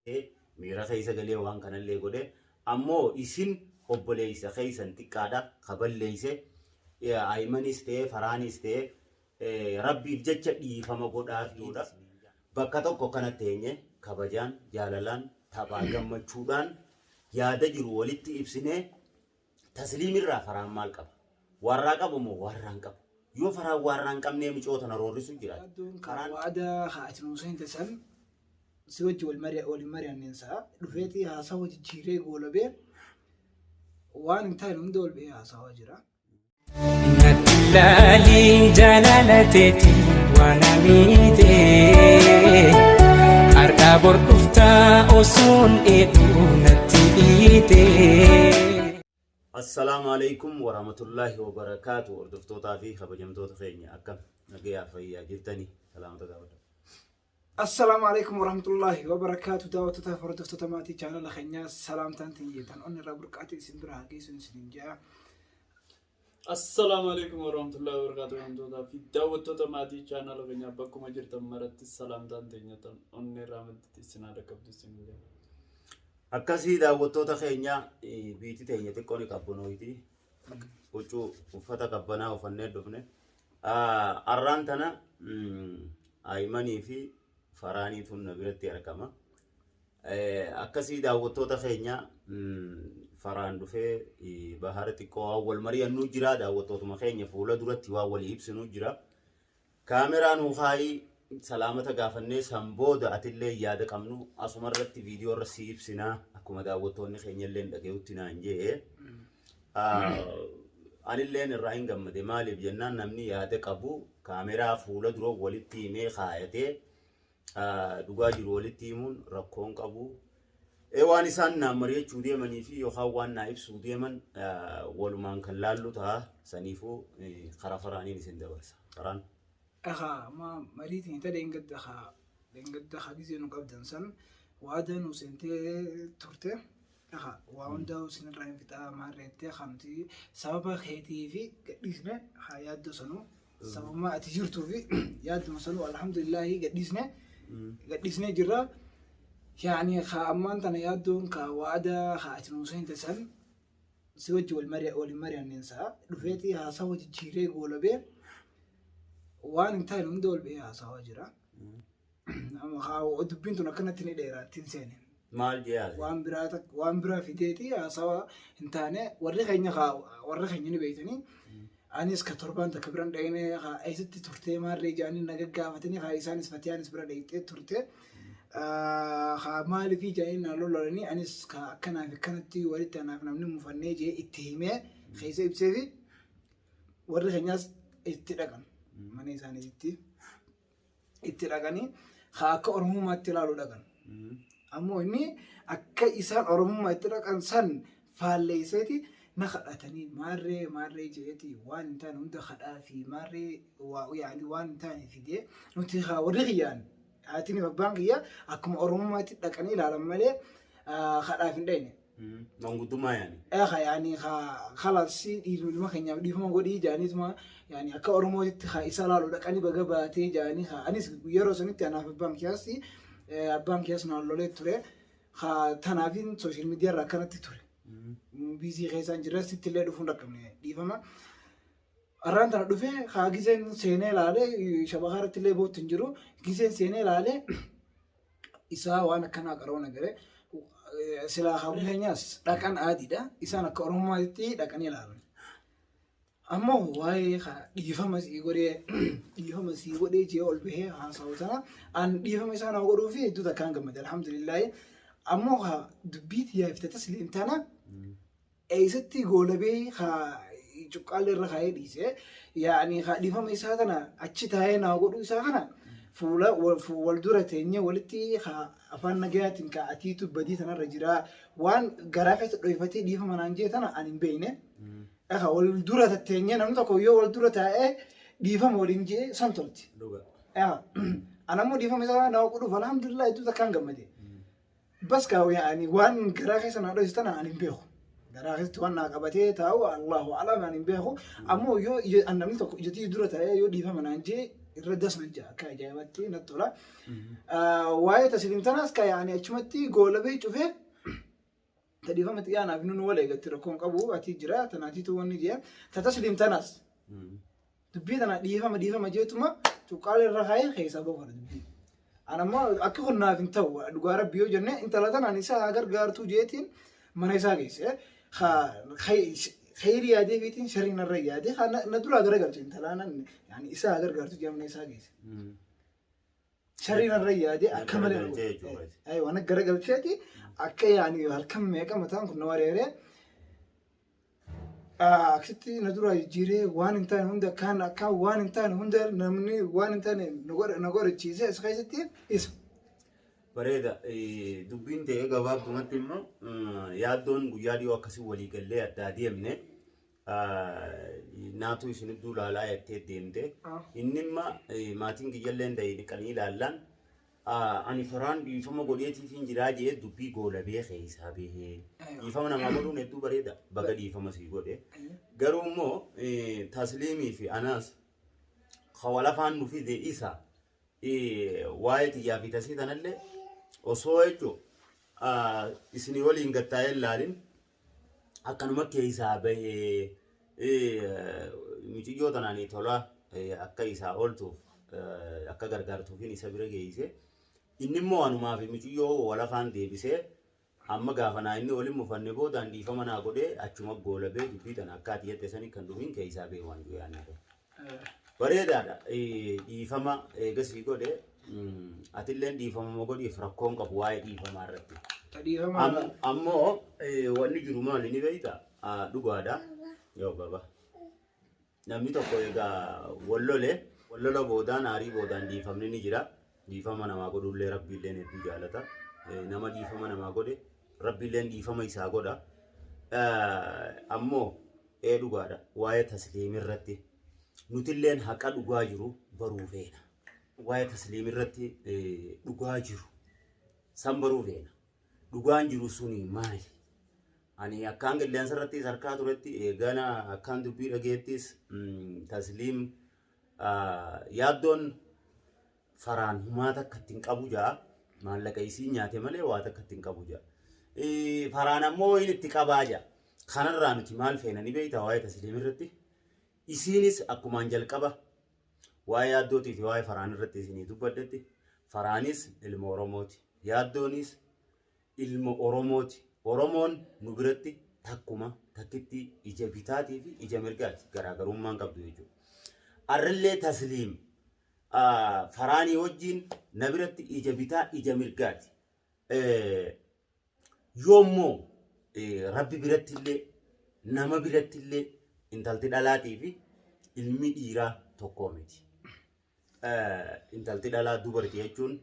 Miira keessa galee waan kanallee godhe. Ammoo isin obboleessa keessan xiqqaadha ka balleeyse. Ayimanis ta'ee Faraanis ta'ee Rabbiif jecha dhiifama godhaafiidha. Bakka tokko kanatti teenye kabajaan, jaalalaan, taphaa, gammachuudhaan yaada jiru walitti ibsinee. Tasliimirraa Faraan maal qaba? Waarraa qabu moo waarraa hin qabu? Yoo Faraan waarraa hin qabnee micoo tana roorrisu jiraate. Yaaddoon ka Karaan waadaa haa ati nuu seente san si wajji wal mari wal hin mari'anneen sa'a dhufeetii haasawa jijjiiree goolabee waan hin taane hunda ol ba'ee haasawaa jira. Natti laalii jaalala teeti waan amiite har'aa bor dhuftaa osoon eeguu natti dhiite. Assalaamu alaikum warahmatullaahi wabarakaatu. Hordoftootaa fi kabajamtoota keenya, akkam nagayaa fayyaa jirtanii? Salaamata gaafadha. Assalaamu alaikum warahmatullaahi wabarakaatu. Daawwattootaa fi hordoftoota maatii chaanala keenyaa, salaamtaan tiyyeetan onni irraa burqaatee isin bira haa geessu isiniin jedha. Assalaamu alaikum warahmatullahi wabarakatuh. Hordoftoota fi daawwattoota maatii chaanala keenyaa, bakkuma jirtan maratti salaamtaan teenyatan onnee irraa madditti isin haadha qabdu isin jedha. Akkasii daawwattoota keenya, biitti teenya xiqqoo ni qabbanooyti. Huccuu uffata qabbanaa uffannee dhufne. Arraan tana Ayimanii fi Faraaniitu na biratti argama. Akkasii daawwattoota keenya, Faraan dhufee Bahar xiqqoo waan wal mari'annuu jira. Daawwattootuma keenya fuula duratti waan walii ibsinuu jira. Kaameraa nuu kaayii, salaamata gaafannee, san booda atillee yaada qabnu asuma irratti viidiyoo irra si ibsinaa, akkuma daawwattoonni keenya illee dhaga'utti naan jee. Anilleen irraa hin gammade. Maaliif jennaan, namni yaada qabu kaameraa fuula dura walitti himee kaayatee dhugaa jiru walitti himuun rakkoon qabu. Waan isaan naan mari'achuu deemanii fi yookaan waan naa ibsuu deeman walumaan kan laallu ta'a. Saniifuu karaa Faraaniin isin dabarsa. Faraan. Egaa amma marii teenya dheengadda haa gizee nu qabdan san waadaa nu seentee turte. Egaa waa hundaa isinirraa hin fixaa maarreettee kan nuti sababa keetii fi gadhiisne haa yaaddoo sanuu, sababuma ati jirtuu fi yaadduma sanuu alhamdulillaahi gadhiisnee jirra. Yaani haa ammaan tana yaaddoon ka waadaa haa ati nuu seente san si wajji wal hin mari'anneen sa'a dhufeetii haasawa jijjiiree goolabee waan hin taane hunda ol ba'ee haasawaa jira. Amma haa dubbiin tun akkanatti ni dheeraatti hin seene. Maal jee? Waan biraa fideeti haasawa hin taane. Warri keenya haa warri keenya ni beektanii. Anis ka torbaan takka biran dhaqne, haa eessatti turtee maarree jedhanii na gaggaafatanii, haa isaanis Fatiyaanis bira dhaqxee turte. Haa maaliifii jedhanii na lololanii, anis ka akkanaa fi akkanatti walitti anaaf namni mufannee jee itti himee keessa ibsee fi warri keenyaas itti dhaqan, mana isaaniitti itti dhaqanii haa akka Oromummaatti ilaaluu dhaqan. Ammoo inni akka isaan Oromummaa itti dhaqan san faalleesseeti na kadhatanii maarree maarree jeeti waan hin taane hunda kadhaa fi maarree waa yaani waan hin taane fidee. Nuti haa warri kiyyaan haatiin fi abbaan kiyya akkuma Oromummaatti dhaqanii ilaalan malee kadhaaf hin dhayne. Manguddummaa yaani. Eega yaani khalas dhiiruma keenyaaf dhiifama godhii jaaniituma, yaani akka Oromootitti haa isa laalu dhaqanii baga baatee jaanii. Haa anis yeroo sanitti anaaf abbaan kiyyaas naan lolee ture. Haa tanaafin social media irraa akkanatti ture. Busy keessaan jira, sitti illee dhufuun dhaqqabne, dhiifama. Arraan tana dhufee haa giseen seenee ilaalee shabakaa irratti illee bootti hin jiru. Giseen seenee ilaalee isaa waan akkanaa qaroona garee silaa hawwi keenyaas dhaqan aadiidha. Isaan akka Oromummaatti dhaqanii ilaalan. Ammoo waa'ee dhiifama sii godhee jee ol bahee haasa'u sana, an dhiifama isaa nama godhuu fi hedduu takkaan gammade, alhamdulillaahi. Ammoo haa dubbii tiyyaaf tasliim tana eessatti goolabee haa cuqqaallee irra kaa'ee dhiise, yaani haa dhiifama isaa tana achi taa'ee naa godhuu isaa kana fuula wal dura teenyee walitti haa afaan nagayaatiin ka atiitu badii tanarra jira, waan garaa keessa dhoyfatee dhiifama naan jee tana ani hin beekne. Egaa wal dura teenyee namni tokko yoo wal dura taa'ee dhiifama waliin jee san tolti. Dhuga. Egaa an ammoo dhiifama isaa naa godhuuf alhamdulillah hedduu takkaan gammade. Bas kaa yaani waan garaa keessa naa dhoyse tana ani hin beeku. Garaa keessatti waan naa qabatee taa'u Allahu alam, ani hin beeku. Ammoo yoo namni tokko ijatii dura taa'ee yoo dhiifama naan jee Irra dasna jira akka ajaa'ibatti natti tola. Waa'ee tasliim tanaas ka yaani achumatti goolabee cufee tadhiifama xiyyaanaaf nun wal eegatti rakkoon qabu ati jira tanaatiitu wanni jee ta tasliim tanaas dubbii tana dhiifama dhiifama jeetuma cuqqaala irra kaayee keessaa bahu kana dubbii. Ana ammoo akka kun naaf hin ta'u dhugaa rabbi yoo jenne intala tanaan isa haa gargaartuu jeetiin mana isaa geesse. Khayrii yaadee fiitiin sharrii narra yaadee na duraa garagalche intalaa nan yaani isa haa gargaartuu jee mana isaa geesse. Sharrii narra yaadee akka malee na Garagalchee godhe. jechuudha. Aywa na garagalcheeti akka yaani halkan meeqa mataan kun na wareeree akkasitti na duraa jijjiiree waan hin taane hunda akkaan akkaan waan hin taane hunda namni waan hin taane na godhachiise isa keessatti isa. Bareeda. Dubbiin ta'ee gabaabdumatti immoo yaaddoon guyyaa dhiyoo akkasii walii gallee addaa deemne naatu isin iddoo ilaalaa jettee deemte. Inni imma maatiin kiyyallee hin ta'in dhiqanii ilaallaan ani faraan dhiifama godheetiif hin jiraa jee dubbii goolabee keessaa bahee. Dhiifama namaa godhuun hedduu bareeda. Baga dhiifama sii godhe. Garuu immoo tasliimii fi anaas hawalafaan nu fide isa waa'ee xiyyaa fi tasii tanallee osoo jechuun isinii waliin gattaa'ee ilaalin akkanuma keessaa bahee mucayyoo tanaan tola akka isaa ooltuuf akka gargaartuufin isa bira geesse. Inni immoo anumaa fi mucayyoo walafaan deebisee amma gaafa naa inni waliin mufanne boodaan dhiifama naa godhee achuma goolabee dubbii tana akka ati jette sanii kan dhumin keessaa bahee waan jiru yaadne. Bareedaadha. Dhiifama eegasii godhe atilleen dhiifama godhiif rakkoon qabu waa'ee dhiifamaa irratti. Dhiifama. Ammoo wanni jiru maali ni beektaa? Dhugaadha. Yoo baba. Namni tokko egaa wallole wallola boodaan aarii boodaan dhiifamni ni jira. Dhiifama namaa godhullee rabbiilleen hedduu jaalata. Nama dhiifama namaa godhe rabbiilleen dhiifama isaa godha. Ammoo dhugaadha waa'ee tasliim irratti nutilleen haqa dhugaa jiru baruu feena. Waa'ee tasliim irratti dhugaa jiru san baruu feena. Dhugaan jiru suni maali? Ani akkaan qilleensa irrattis harkaa turetti eegana akkaan dubbii dhageettis tasliim yaaddoon faraan humaa takka ittiin qabu ja'a. Maallaqa isii nyaate malee waa takka ittiin qabu ja'a. Faraan ammoo inni itti qabaa ja'a. Kanarraa nuti maal feena ni beektaa waa'ee tasliim irratti? Isiinis akkumaan jalqaba waa'ee yaaddootii fi waa'ee faraan irratti isinii dubbadhetti faraanis ilma Oromooti. Yaaddoonis ilma Oromooti. Oromoon nu biratti takkuma takkitti ija bitaatii fi ija mirgaati garaagarummaan qabdu jechuudha. Arrallee tasliim faraanii wajjin na biratti ija bitaa ija mirgaati. Yoommoo rabbi biratti illee nama biratti illee intalti dhalaatii fi ilmi dhiiraa tokkoo miti. Intalti dhalaa dubartii jechuun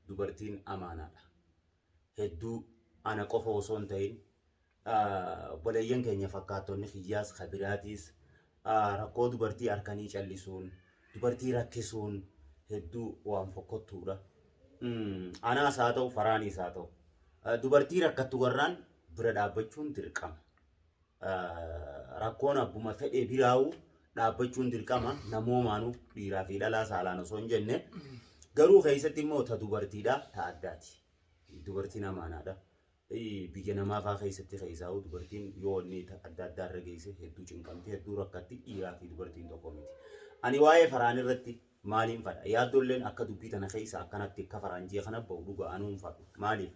dubartiin amaanaadha. Hedduu ana qofa osoo hin ta'in obboleeyyan keenya fakkaattonni kiyyaas kabiraatiis rakkoo dubartii harkanii callisuun dubartii rakkisuun hedduu waan fokkottuudha. Anaas haa ta'u faraaniis haa ta'u dubartii rakkattu warraan bira dhaabbachuun dirqama. Rakkoon abbuma fedhe biraa'u dhaabbachuun dirqama namoomaanuu dhiiraa fi dhalaa saalaan osoo hin jenne garuu keessatti immoo ta dubartiidha ta addaati. Dubartiin amaanaadha. Biyya namaa fa'aa keessatti keessaa'u dubartiin yoo inni adda addaa irra geesse hedduu cinqamti hedduu rakkatti dhiiraa fi dubartiin tokko miti. Ani waa'ee faraan irratti maaliin fadha? Yaaddoolleen akka dubbii tana keessa akkanatti akka faraan jee kana bahu dhuga anuun fadhu. Maaliif?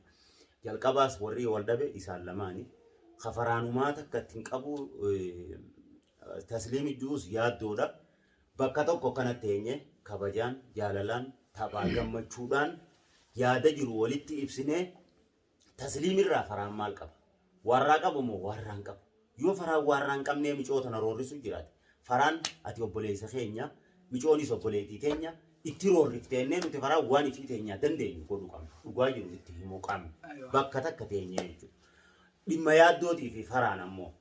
Jalqabaas warri wal dhabe isaan lamaani. Ka faraanumaa takka ittiin qabu tasliim ijjuus yaaddoodha. Bakka tokko kanatti teenye kabajaan jaalalaan taphaa gammachuudhaan yaada jiru walitti ibsinee tasliimirraa faraan maal qaba? Warraa qabu moo warraa hin qabu? Yoo faraan warraa hin qabnee micoo tana roorrisu jiraate. Faraan ati obboleessa keenya micoonis obboleettii teenya itti roorrifteennee nuti faraan waan ifii teenya dandeenyu godhuu qabna. Dhugaa jiru itti himuu qabna. Bakka takka teenyee jechuudha. Dhimma yaaddootii fi faraan ammoo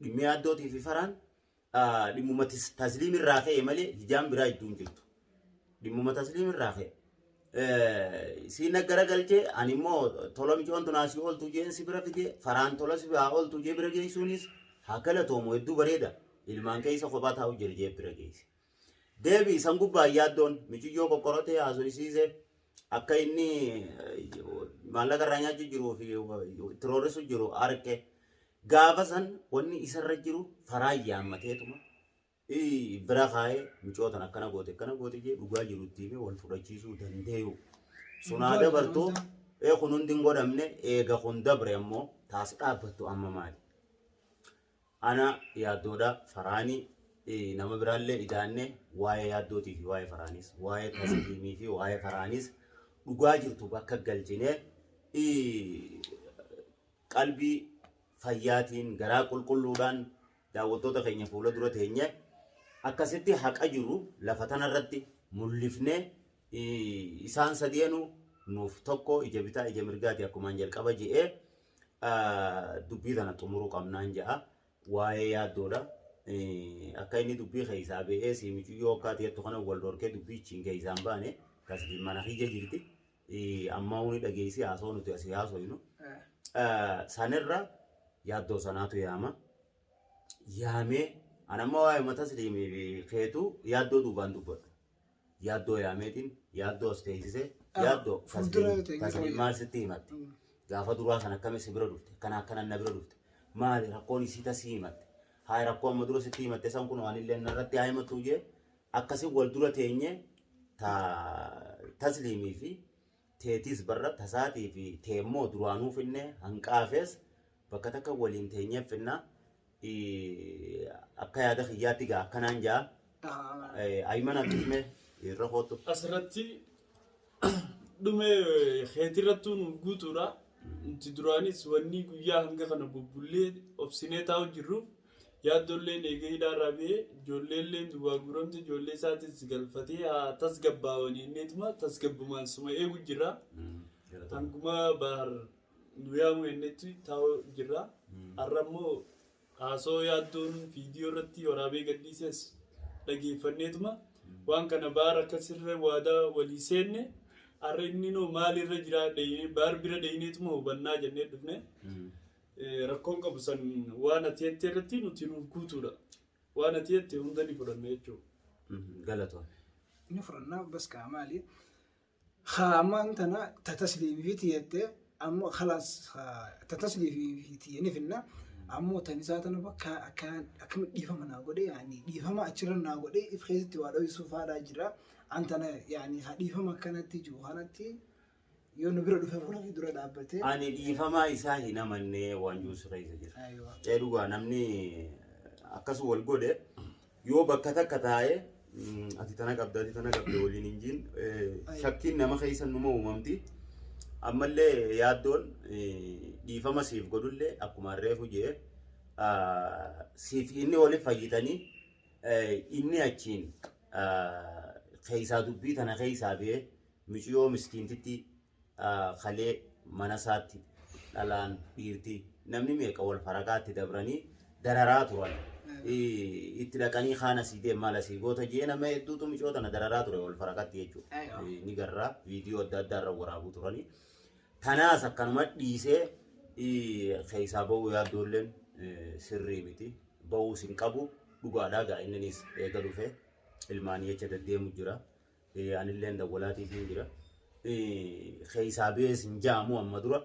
dhimma yaaddootii fi faraan dhimmuma tasliimirraa ka'e malee hijaan biraa iddoo hin jirtu. Dhimmuma tasliimirraa ka'e. Siin garagalchee ani immoo tola micoon tun asii ooltu jeen si bira fidee faraan tola si haa ooltu jee bira geessuunis haa galatoomu hedduu bareeda. Ilmaan keessa kophaa taa'u jira jee bira geesse. Deebii san gubbaa yaaddoon michiyyoo qoqqorotee haasofsiise akka inni maallaqa irraa nyaachuu jiruu fi itti roorrisu jiru arge. Gaafa san wanni isarra jiru faraa yaammateetuma bira kaa'ee micootan akkana goote akkana goote jee dhugaa jiru itti himee wal fudhachiisuu dandeeyu. Sunaa dabartuu kun hundi hin godhamne eega kun dabre ammoo taas dhaabbattu amma maali? Ana yaaddoodha faraanii nama biraallee idaanne waa'ee yaaddootii fi waa'ee faraanis waa'ee tasliimii fi waa'ee faraanis dhugaa jirtu bakka galchinee qalbii fayyaatiin garaa qulqulluudhaan daawwattoota keenya fuula dura teenye akkasitti haqa jiru lafa tanarratti mul'ifnee isaan sadeenu nuuf tokko ija bitaa ija mirgaati akkumaan jalqaba je'ee dubbii tana xumuruu qabnaan ja'a waa'ee yaaddoodha. Akka inni dubbii keessaa ba'ee si micuyyoo akka ati jettu kana wal dhorkee dubbii ittiin keessaa hin baane tasliin mana kiyya jirti. Amma huni dhageessi haasoo nuti asii haasoynu. Sanirra yaaddoo sanaatu yaama. Yaamee anamma waa'ee tasliimii fi keetu yaaddoo duubaan dubbadhu. Yaaddoo yaameetiin yaaddoo as teessisee yaaddoo tasliim maal sitti himatte? Gaafa duraa kan akkami si bira dhufte? Kana akkana na bira dhufte? Maali rakkoon isii tasii himatte? Haa rakkoo amma dura sitti himatte san kun waan illee narratti haa himatu jee akkasii wal dura teenye tasliimii fi teetis barra tasaatii fi teemmoo duraanuu finne hanqaafes bakka takka waliin teenyee finna akka yaada kiyyaatti gaa akkanaan jaa Ayman Abdismee irra kootu. Asirratti dhume keetirrattuu nuuf guutuudha. Nuti duraanis wanni guyyaa hanga kana bubbullee obsinee taa'u jirru yaaddoolleen eegee hidhaarraa ba'ee ijoolleelleen duwwaa guuramte ijoollee isaatis galfatee haa tasgabbaawanii inneetuma tasgabbumaan suma eegu jirra. Hanguma bahar nu yaamu innetti taa'u jirra. Har'a immoo haasoo yaaddoon viidiyoo irratti waraabee gadhiises dhageeffanneetuma waan kana bahar akkasirra waadaa walii seenne har'a inni noo maalirra jira bahar bira dhayineetuma hubannaa jennee dhufne. Rakkoon qabu san waan ati jette irratti nuti nuuf guutuudha. Waan ati jette hunda ni fudhanna jechuudha. Galatoon. Ni fudhanna bas kaa maali? Haa ammaan tana tatasliimii fi tiyyette ammoo khalaas tatasliimii fi tiyye ni finna. Ammoo tan isaa tana bakka akkami dhiifama naa godhe yaani dhiifama achirra naa godhe if keessatti waa dho'isuu faadhaa jira. An tana yaani haa dhiifama akkanatti jiru kanatti yoo nu bira dhufe fuula kee dura dhaabbatee. Ani dhiifamaa isaa hin amannee waan jiru si keessa jira. Aywa. Ee dhugaa namni akkas wal godhe yoo bakka takka taa'ee ati tana qabda ati tana qabda waliin hin jiin shakkiin nama keessa numa uumamti. Ammallee yaaddoon dhiifama siif godhullee akkuma reefu jee siif inni waliif fayyitanii inni achiin keessaa dubbii tana keessaa ba'ee miciyoo miskiintitti kalee mana isaatti dhalaan dhiirti namni meeqa wal faraqaatti dabranii dararaa turan. Itti dhaqanii kaan asii deem maal asii goota jee nama hedduutu micoo tana dararaa ture wal faraqatti jechuudha. Ni garraa viidiyoo adda addaa irra waraabuu turanii. Tanaas akkanuma dhiisee keessaa ba'uu yaaddoolleen sirrii miti. Ba'uus hin qabu dhugaadhaa gaa inninis eega dhufe ilmaanii jecha deddeemu jira. Anilleen dawwalaatiif hin jira. Keessaa ba'ees hin jaamu amma dura.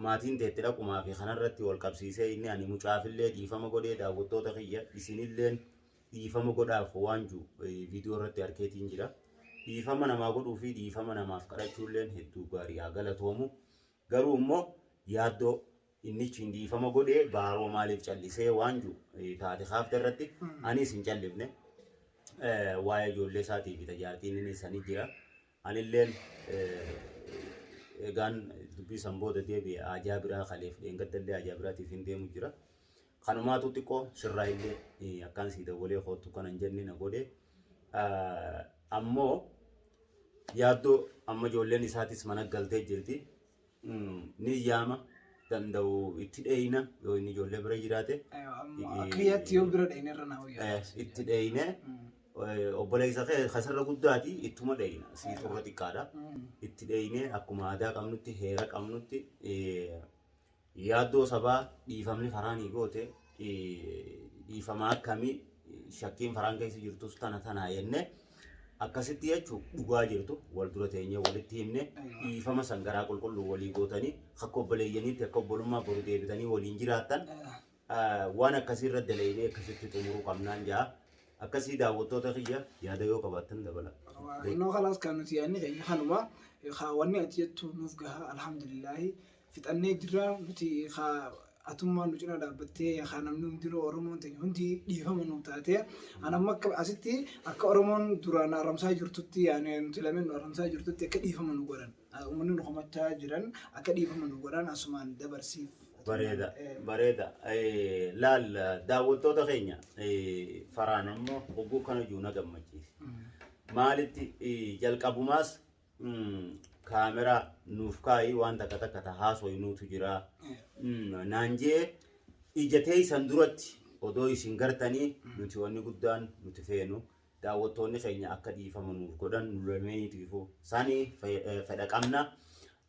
Maatiin teetti dhaqumaa fi kanarratti wal qabsiisee inni ani mucaafillee dhiifama godhee daawwattoota kiyya isinilleen dhiifama godhaaf waan jiru viidiyoo irratti arkeetiin jira. Dhiifama namaa godhuu fi dhiifama namaaf kadhachuulleen hedduu gaarii haa galatoomu. Garuu immoo yaaddoo innichi hin dhiifama godhee baaroo maaliif callisee waan jiru taate kaafte irratti anis hin callifne. Waa'ee ijoollee isaatii fi tajaajiltiin inni sanii jira. Anilleen egaan dubbii san booda deebi'e ajaa biraa kaleef dheengaddallee ajaa biraatiif hin deemu jira. Kanumaatu xiqqoo sirraa illee akkaan sii dawwalee kootu kana hin jenne na godhe. Ammoo yaaddoo amma ijoolleen isaatis mana galtee jirti. Ni yaama danda'u itti dheeyna yoo inni ijoollee bira jiraate. Akka yaatti yoo bira dhayne irra naa wayyaa. Itti dheeyne obboleessa kee kasarra guddaati ittuma dheeyna sii turre xiqqaadha. Itti dheeyne akkuma aadaa qabnutti heera qabnutti yaaddoo sabaa dhiifamni faraanii goote dhiifama akkamii Shakkiin faraan keessa jirtus tana tanaa jenne akkasitti jechuun dhugaa jirtu wal dura teenyee walitti himne dhiifama san garaa qulqulluu walii gootanii akka obboleeyyaniitti akka obbolummaa boru deebitanii waliin jiraattan waan akkasii irra dalaynee akkasitti xumuruu qabnaan jaa. Akkasii daawwattoota kiyya yaada yoo qabaattan dabala. Innoo kalaas kan nuti yaadni keenya kanuma wanni ati jettu nuuf gaha alhamdulillaahi fixannee jirra nuti atummaan nu cina dhaabbattee haa namni hundinuu Oromoon teenya hundi dhiifama nu taate an amma akka asitti akka Oromoon duraan haramsaa jirtutti yaani nuti lameen nu haramsaa jirtutti akka dhiifama nu godhan uummanni nu komachaa jiran akka dhiifama nu godhan asumaan dabarsiif. Bareeda bareeda laal daawwattoota keenya faraan ammoo hogguu kana jiru na gammachiise. Maalitti jalqabumaas kaameraa nuuf kaayii waan takka takka ta haasoynuutu jira. Naan jee ija teessan duratti odoo isin gartanii nuti wanni guddaan nuti feenu daawwattoonni keenya akka dhiifama nuuf godhan nu lameeniitiifuu sanii fedha qabna.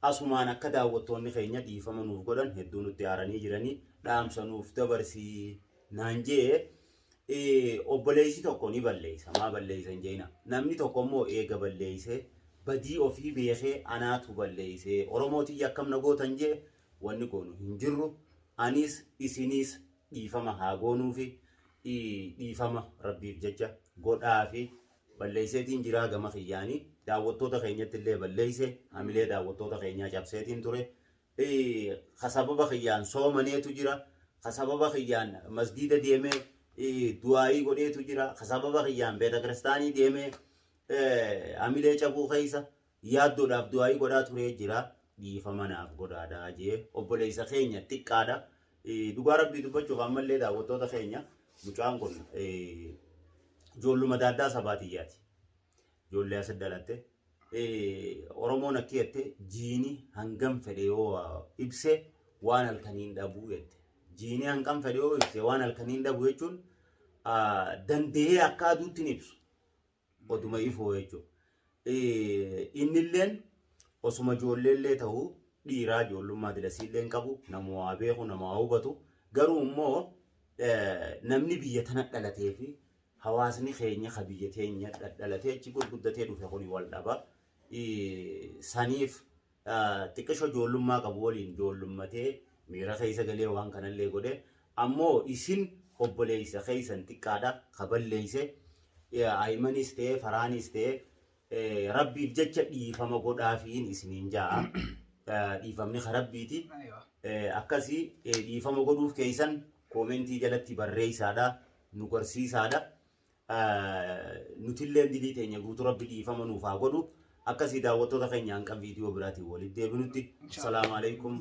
Asumaan akka daawwattoonni keenya dhiifama nuuf godhan hedduu nutti aaranii jiranii dhaamsa nuuf dabarsii naan jee obboleessi tokko ni balleessa maa balleessa hin jeena namni tokko immoo eega balleessee badii ofii beekee anaatu balleessee Oromootii akkam na gootan jee wanni goonu hin jirru anis isiniis dhiifama haa goonuufi dhiifama rabbiif jecha godhaafi balleesseetiin jiraa gama kiyyaanii daawwattoota keenyatti illee balleesse hamilee daawwattoota keenyaa cabseetiin ture. Ka sababa kiyyaan soomaneetu jira. Ka sababa kiyyaan masgiida deemee du'aayii godheetu jira. Ka sababa kiyyaan beeta kiristaanii deemee hamilee cabuu keessa yaaddoodhaaf du'aayii godhaa turee jira. Dhiifama naaf godhaadhaa jee obboleessa keenya xiqqaadha. Dhugaa rabbii dubbachuuf ammallee daawwattoota keenya mucaan kun ijoolluma daaddaa sabaatiyyaati. Ijoollee as dhalatte. Oromoon akki jette jiini hangam fedhe yoo ibse waan halkaniin dhabuu jette. Jiini hangam fedhe yoo ibse waan halkaniin dhabu jechuun danda'ee akka aduutti hin ibsu. Oduma ifoo jechuudha. Innilleen osuma ijoolleellee ta'uu dhiiraa ijoollummaa dilasiillee hin qabu nama waa beeku nama waa hubatu garuu immoo namni biyya tana dhalatee fi hawaasni keenya ka biyya teenya dhalatee achi gurguddatee dhufe kuni wal dhaba. Saniif xiqqisho ijoollummaa qabu waliin ijoollummatee miira keessa galee waan kanallee godhe ammoo isin obboleessa keessan xiqqaadha ka balleeyse Ayimanis ta'ee Faraanis ta'ee rabbiif jecha dhiifama godhaafiin isiniin ja'a. Dhiifamni ka rabbiiti. Akkasii dhiifama godhuuf keessan koomentii jalatti barreessaadha nu garsiisaadha. Nutillee dilii teenya guutuu rabbi dhiifama nuuf haa godhu. Akkasii daawwattoota keenya hanqa viidiyoo biraatiin walitti deebinutti. Salaamu alaikum.